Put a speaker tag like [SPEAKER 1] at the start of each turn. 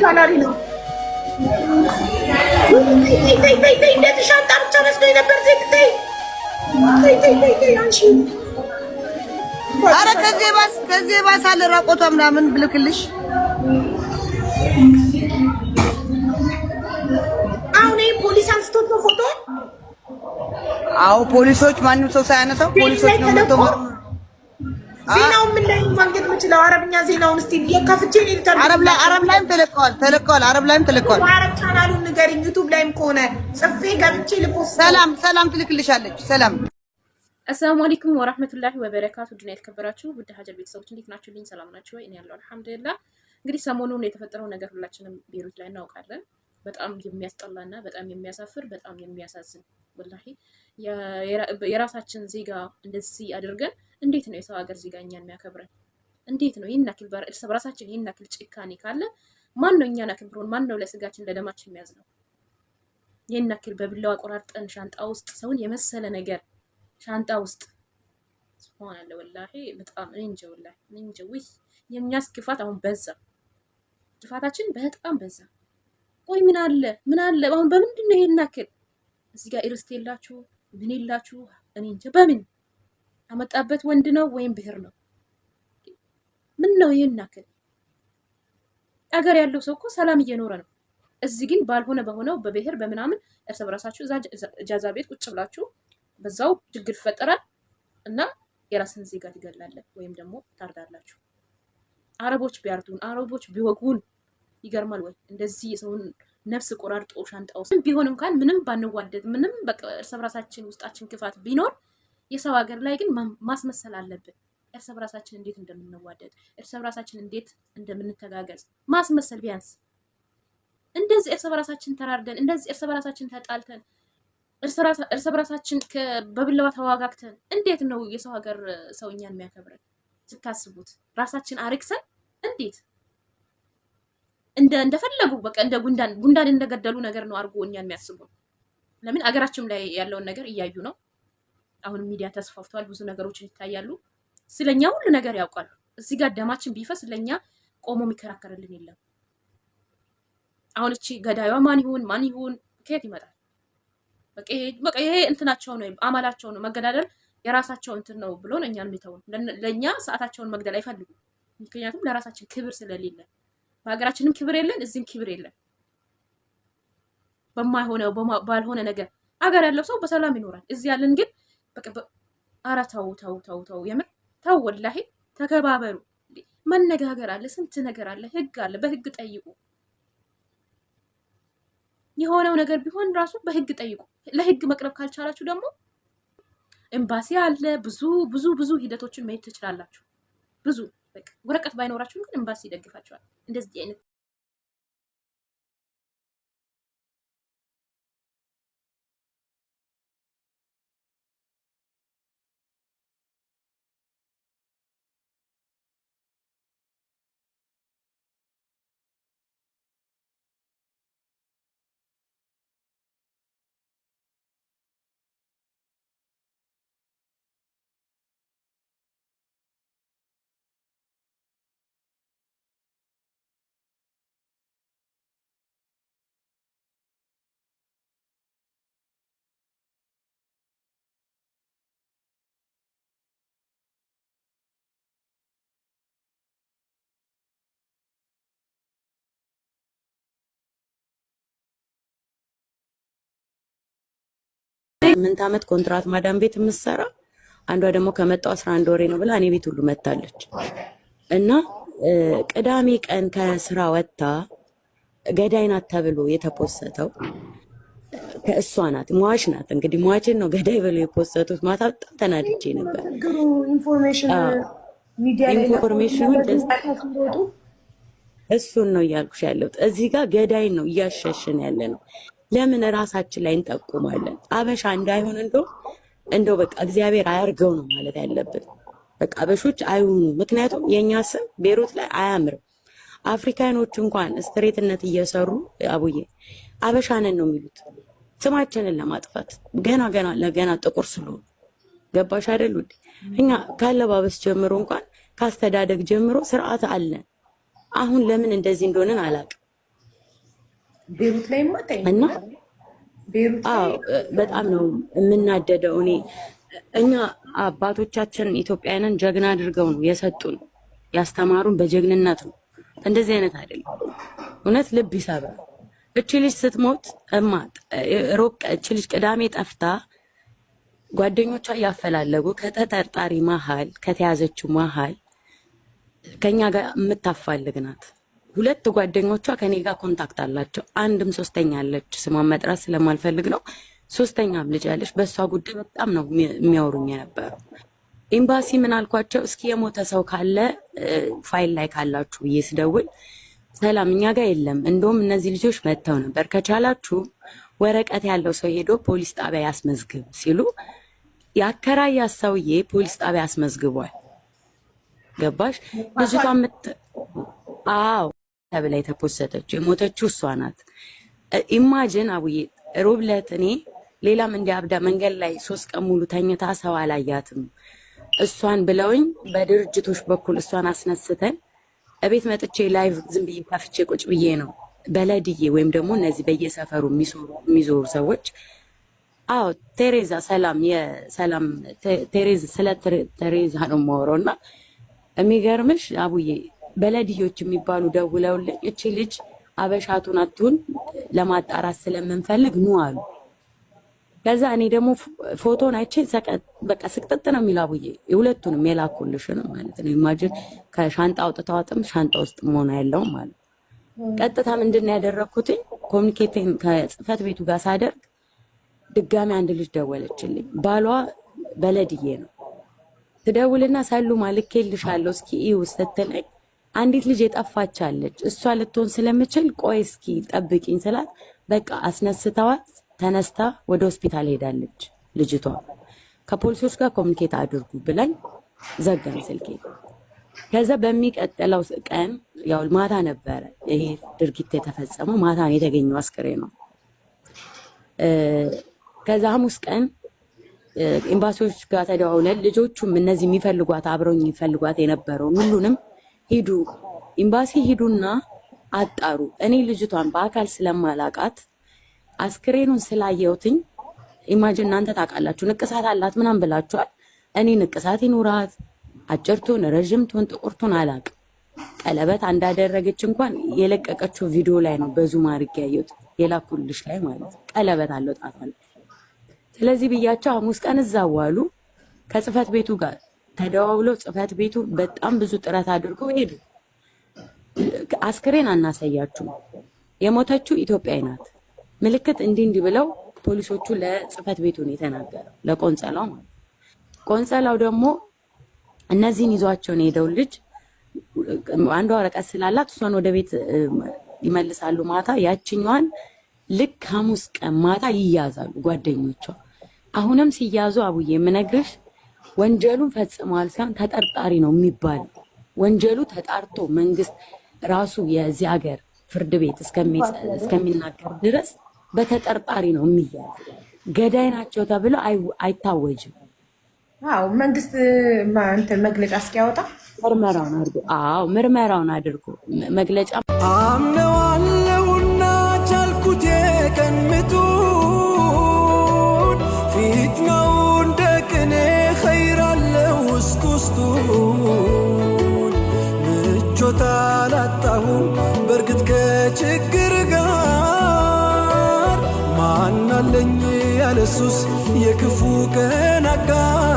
[SPEAKER 1] ጋላሪ ነው። ተይ ተይ ተይ ተይ፣ እንደዚህ ሻንጣ ብቻ መስሎኝ ነበር። ሴት ተይ ተይ ተይ ተይ ተይ አንቺ።
[SPEAKER 2] አረ ከዚህ ባስ አለ ራቆቷ ምናምን ብልክልሽ።
[SPEAKER 1] አሁን ይሄ ፖሊስ አንስቶት ነው ፎቶ?
[SPEAKER 2] አዎ ፖሊሶች፣ ማንም ሰው ሳያነሳው ፖሊሶች ነው መጥተው።
[SPEAKER 1] ዜናውን ምን ላይ ማግኘት የምችለው? አረብኛ ዜናውን እስቲ የከፍቼ
[SPEAKER 2] አረብ ላይ አረብ ላይም ተለቀዋል ተለቀዋል። አረብ ላይም ተለቀዋል።
[SPEAKER 1] አረብ ቻናሉን ንገሪኝ። ዩቲዩብ ላይም ከሆነ ጽፌ ገብቼ ል post።
[SPEAKER 2] ሰላም ሰላም ትልክልሻለች። ሰላም።
[SPEAKER 3] السلام عليكم ورحمة الله وبركاته። ድና የተከበራችሁ ውድ ሀጀር ቤተሰቦች እንዴት ናችሁ? ልኝ ሰላም ናችሁ ወይ? እኔ ያለው አልሐምዱሊላህ። እንግዲህ ሰሞኑን የተፈጠረው ነገር ሁላችንም ቤሩት ላይ እናውቃለን። በጣም የሚያስጠላና በጣም የሚያሳፍር፣ በጣም የሚያሳዝን፣ ወላሂ የራሳችን ዜጋ እንደዚህ አድርገን እንዴት ነው የሰው ሀገር ዜጋ እኛን የሚያከብረን? እንዴት ነው ይህን ያክል እርስ በራሳችን ይህን ያክል ጭካኔ ካለ ማን ነው እኛን አክብሮን፣ ማን ነው ለስጋችን ለደማችን የሚያዝ ነው? ይህን ያክል በቢላዋ ቆራርጠን ሻንጣ ውስጥ ሰውን የመሰለ ነገር ሻንጣ ውስጥ፣ ሱብሃንአላህ፣ ወላሂ በጣም እኔ እንጃ፣ ወላሂ እኔ እንጃ። ውይ የእኛስ ክፋት አሁን በዛ፣ ክፋታችን በጣም በዛ። ቆይ ምን አለ ምን አለ አሁን በምንድን ነው ይሄን ያክል እዚህ ጋር ኢርስት የላችሁ ምን የላችሁ? እኔ እንጃ በምን አመጣበት፣ ወንድ ነው ወይም ብሔር ነው? ምን ነው ይሄን ያክል? አገር ያለው ሰው እኮ ሰላም እየኖረ ነው። እዚህ ግን ባልሆነ በሆነው በብሔር በምናምን እርስ በራሳችሁ እዛ ጃዛ ቤት ቁጭ ብላችሁ በዛው ችግር ይፈጠራል እና የራስን ዜጋ ትገላለህ ወይም ደግሞ ታርዳላችሁ። አረቦች ቢያርዱን፣ አረቦች ቢወጉን ይገርማል ወይ? እንደዚህ የሰውን ነፍስ ቆራርጦ ሻንጣ ውስጥ ቢሆን እንኳን፣ ምንም ባንዋደድ፣ ምንም በቃ እርስ በራሳችን ውስጣችን ክፋት ቢኖር የሰው ሀገር ላይ ግን ማስመሰል አለብን። እርስ በራሳችን እንዴት እንደምንዋደድ፣ እርስ በራሳችን እንዴት እንደምንተጋገዝ ማስመሰል። ቢያንስ እንደዚህ እርስ በራሳችን ተራርደን፣ እንደዚህ እርስ በራሳችን ተጣልተን፣ እርስ በራሳችን በቢላዋ ተዋጋግተን እንዴት ነው የሰው ሀገር ሰው እኛን የሚያከብረን? ስታስቡት ራሳችን አርክሰን እንዴት እንደፈለጉ በቃ እንደ ጉንዳን ጉንዳን እንደገደሉ ነገር ነው አድርጎ እኛን የሚያስቡን። ለምን አገራችን ላይ ያለውን ነገር እያዩ ነው። አሁን ሚዲያ ተስፋፍቷል፣ ብዙ ነገሮችን ይታያሉ። ስለኛ ሁሉ ነገር ያውቃሉ። እዚህ ጋር ደማችን ቢፈስ ለኛ ቆሞ የሚከራከርልን የለም። አሁን እቺ ገዳዩዋ ማን ይሁን ማን ይሁን ከየት ይመጣል? በቃ ይሄ እንትናቸው ነው፣ አመላቸው ነው። መገዳደል የራሳቸው እንትን ነው ብሎ ነው እኛን የሚተውን። ለእኛ ሰዓታቸውን መግደል አይፈልጉም። ምክንያቱም ለራሳችን ክብር ስለሌለ፣ በሀገራችንም ክብር የለን፣ እዚህም ክብር የለን። በማይሆነው ባልሆነ ነገር አገር ያለው ሰው በሰላም ይኖራል። እዚህ ያለን ግን በቃ ኧረ ተው ተው ተው ተው፣ የምር ተው፣ ወላሂ ተከባበሩ። መነጋገር አለ፣ ስንት ነገር አለ፣ ህግ አለ። በህግ ጠይቁ። የሆነው ነገር ቢሆን ራሱ በህግ ጠይቁ። ለህግ መቅረብ ካልቻላችሁ ደግሞ ኤምባሲ አለ። ብዙ ብዙ ብዙ ሂደቶችን መሄድ ትችላላችሁ። ብዙ በቃ ወረቀት ባይኖራችሁም ግን ኤምባሲ ይደግፋችኋል። እንደዚህ አይነት
[SPEAKER 4] 8 ዓመት ኮንትራት ማዳም ቤት የምትሰራ አንዷ ደግሞ ከመጣው 11 ወሬ ነው ብላ እኔ ቤት ሁሉ መታለች። እና ቅዳሜ ቀን ከስራ ወጥታ ገዳይ ናት ተብሎ የተፖሰተው ከእሷ ናት፣ ሟች ናት። እንግዲህ ሟችን ነው ገዳይ ብሎ የፖሰቱት። ማታ በጣም ተናድጄ ነበር። Information ኑን እሱን ነው እያልኩሽ ያለሁት። እዚህ ጋር ገዳይን ነው እያሸሽን ያለ ነው። ለምን እራሳችን ላይ እንጠቁማለን? አበሻ እንዳይሆን እንደው በቃ እግዚአብሔር አያርገው ነው ማለት ያለብን። በቃ አበሾች አይሆኑ። ምክንያቱም የእኛ ስም ቤሩት ላይ አያምርም። አፍሪካኖች እንኳን street ነት እየሰሩ አቡዬ አበሻንን ነው የሚሉት ስማችንን ለማጥፋት ገና ገና ለገና ጥቁር ስለሆኑ። ገባሽ አይደል ውዴ? እኛ ካለባበስ ጀምሮ እንኳን ካስተዳደግ ጀምሮ ስርዓት አለን። አሁን ለምን እንደዚህ እንደሆነን አላውቅም።
[SPEAKER 1] ቤሩት ላይማ ተይ፣
[SPEAKER 4] እና
[SPEAKER 1] ቤሩት ላይ
[SPEAKER 4] አዎ በጣም ነው የምናደደው። እኔ እኛ አባቶቻችን ኢትዮጵያውያንን ጀግና አድርገው ነው የሰጡን፣ ያስተማሩን በጀግንነት ነው። እንደዚህ አይነት አይደለም። እውነት ልብ ይሰብራል። እቺ ልጅ ስትሞት እማ ሮብ እቺ ልጅ ቅዳሜ ጠፍታ ጓደኞቿ እያፈላለጉ ከተጠርጣሪ መሀል፣ ከተያዘችው መሀል ከኛ ጋር የምታፋልግ ናት። ሁለት ጓደኞቿ ከኔ ጋር contact አላቸው። አንድም ሶስተኛ አለች፣ ስሟን መጥራት ስለማልፈልግ ነው። ሶስተኛም ልጅ አለች። በእሷ ጉዳይ በጣም ነው የሚያወሩኝ የነበረው። ኤምባሲ ምን አልኳቸው፣ እስኪ የሞተ ሰው ካለ ፋይል ላይ ካላችሁ ብዬ ስደውል ሰላም እኛ ጋር የለም፣ እንደውም እነዚህ ልጆች መጥተው ነበር፣ ከቻላችሁ ወረቀት ያለው ሰው ሄዶ ፖሊስ ጣቢያ ያስመዝግብ ሲሉ ያከራያት ሰውዬ ፖሊስ ጣቢያ አስመዝግቧል። ገባሽ? ልጅቷ አዎ ተብላ የተፖሰተችው የሞተችው እሷ ናት። Imagine አቡዬ፣ ሮብ ዕለት እኔ ሌላም እንዲህ አብዳ መንገድ ላይ 3 ቀን ሙሉ ተኝታ ሰው አላያትም እሷን ብለውኝ በድርጅቶች በኩል እሷን አስነስተን እቤት መጥቼ live ዝም ብዬ ከፍቼ ቁጭ ብዬ ነው بلدية ወይም ደግሞ እነዚህ በየሰፈሩ የሚዞሩ ሰዎች፣ አዎ ቴሬዛ ሰላም፣ የሰላም ቴሬዝ፣ ስለ ቴሬዛ ነው የማወራው። እና የሚገርምሽ አቡዬ بلدية ዎች የሚባሉ ደውለውልኝ እቺ ልጅ አበሻቱን አትሁን ለማጣራት ስለምንፈልግ ኑ አሉ። ከዛ እኔ ደግሞ ፎቶን አይቼ በቃ ስቅጥጥ ነው የሚለው አቡዬ፣ የሁለቱንም የላኩልሽን ማለት ነው። Imagine ከሻንጣ አውጥተዋትም ሻንጣ ውስጥ መሆን ያለው ማለት ነው። ቀጥታ ምንድን ነው ያደረግኩትኝ? Communicate ከጽህፈት ቤቱ ጋር ሳደርግ ድጋሚ አንድ ልጅ ደወለችልኝ። ባሏ بلدية ነው። ትደውልና ሰሉማ ልኬልሻለሁ እስኪ እዩ ስትለኝ አንዲት ልጅ የጠፋች አለች፣ እሷ ልትሆን ስለምችል ቆይ እስኪ ጠብቂኝ ስላት በቃ አስነስተዋት ተነስታ ወደ ሆስፒታል ሄዳለች ልጅቷ። ከፖሊሶች ጋር communicate አድርጉ ብለን ዘጋን ስልኬ። ከዛ በሚቀጥለው ቀን ያው ማታ ነበረ ይሄ ድርጊት የተፈጸመው፣ ማታ ነው የተገኘው አስክሬን ነው። ከዛ ሐሙስ ቀን ኤምባሲዎች ጋር ተደዋውለን ልጆቹም እነዚህ የሚፈልጓት አብረውኝ የሚፈልጓት የነበረውን ሁሉንም ሂዱ ኤምባሲ ሂዱና አጣሩ። እኔ ልጅቷን በአካል ስለማላቃት አስክሬኑን ስላየሁትኝ imagine እናንተ ታውቃላችሁ፣ ንቅሳት አላት ምናምን ብላችኋል። እኔ ንቅሳት ይኑራት አጭርቱን ረዥምቱን ጥቁርቱን አላቅም። ቀለበት እንዳደረገች እንኳን የለቀቀችው ቪዲዮ ላይ ነው በ zoom አድርጌ ያየሁት፣ የላኩልሽ ላይ ማለት ነው። ቀለበት አለው ጣቷ ላይ። ስለዚህ ብያቸው ሐሙስ ቀን እዛ ዋሉ። ከጽህፈት ቤቱ ጋር ተደዋውለው ጽህፈት ቤቱ በጣም ብዙ ጥረት አድርጎ ሄዱ። አስክሬን አናሳያችሁም፣ የሞተችው ኢትዮጵያዊ ናት፣ ምልክት እንዲህ እንዲህ ብለው ፖሊሶቹ ለጽህፈት ቤቱ ነው የተናገረው፣ ለቆንጸላው ማለት ነው። ቆንጸላው ደግሞ እነዚህን ይዟቸው ነው የሄደው። ልጅ አንዷ ወረቀት ስላላት እሷን ወደ ቤት ይመልሳሉ ማታ። ያችኛዋን ልክ ሐሙስ ቀን ማታ ይያዛሉ ጓደኞቿ። አሁንም ሲያዙ አቡዬ የምነግርሽ ወንጀሉን ፈጽመዋል ሳይሆን ተጠርጣሪ ነው የሚባለው። ወንጀሉ ተጣርቶ መንግስት ራሱ የዚህ ሀገር ፍርድ ቤት እስከሚናገር ድረስ በተጠርጣሪ ነው የሚያዙ። ገዳይ ናቸው ተብሎ አይታወጅም።
[SPEAKER 1] አዎ መንግስት እንትን መግለጫ እስኪያወጣ
[SPEAKER 4] ምርመራውን አድርጎ፣ አዎ ምርመራውን አድርጎ መግለጫ
[SPEAKER 5] አምነዋለሁና ቻልኩት የቀን ምጡን፣ ፊት ነው እንደ ቅኔ ኸይራለው ውስጥ ውስጡን፣ ምቾት አላጣሁም በእርግጥ ከችግር ጋር፣ ማናለኝ ያለሱስ የክፉ ቀን አጋር።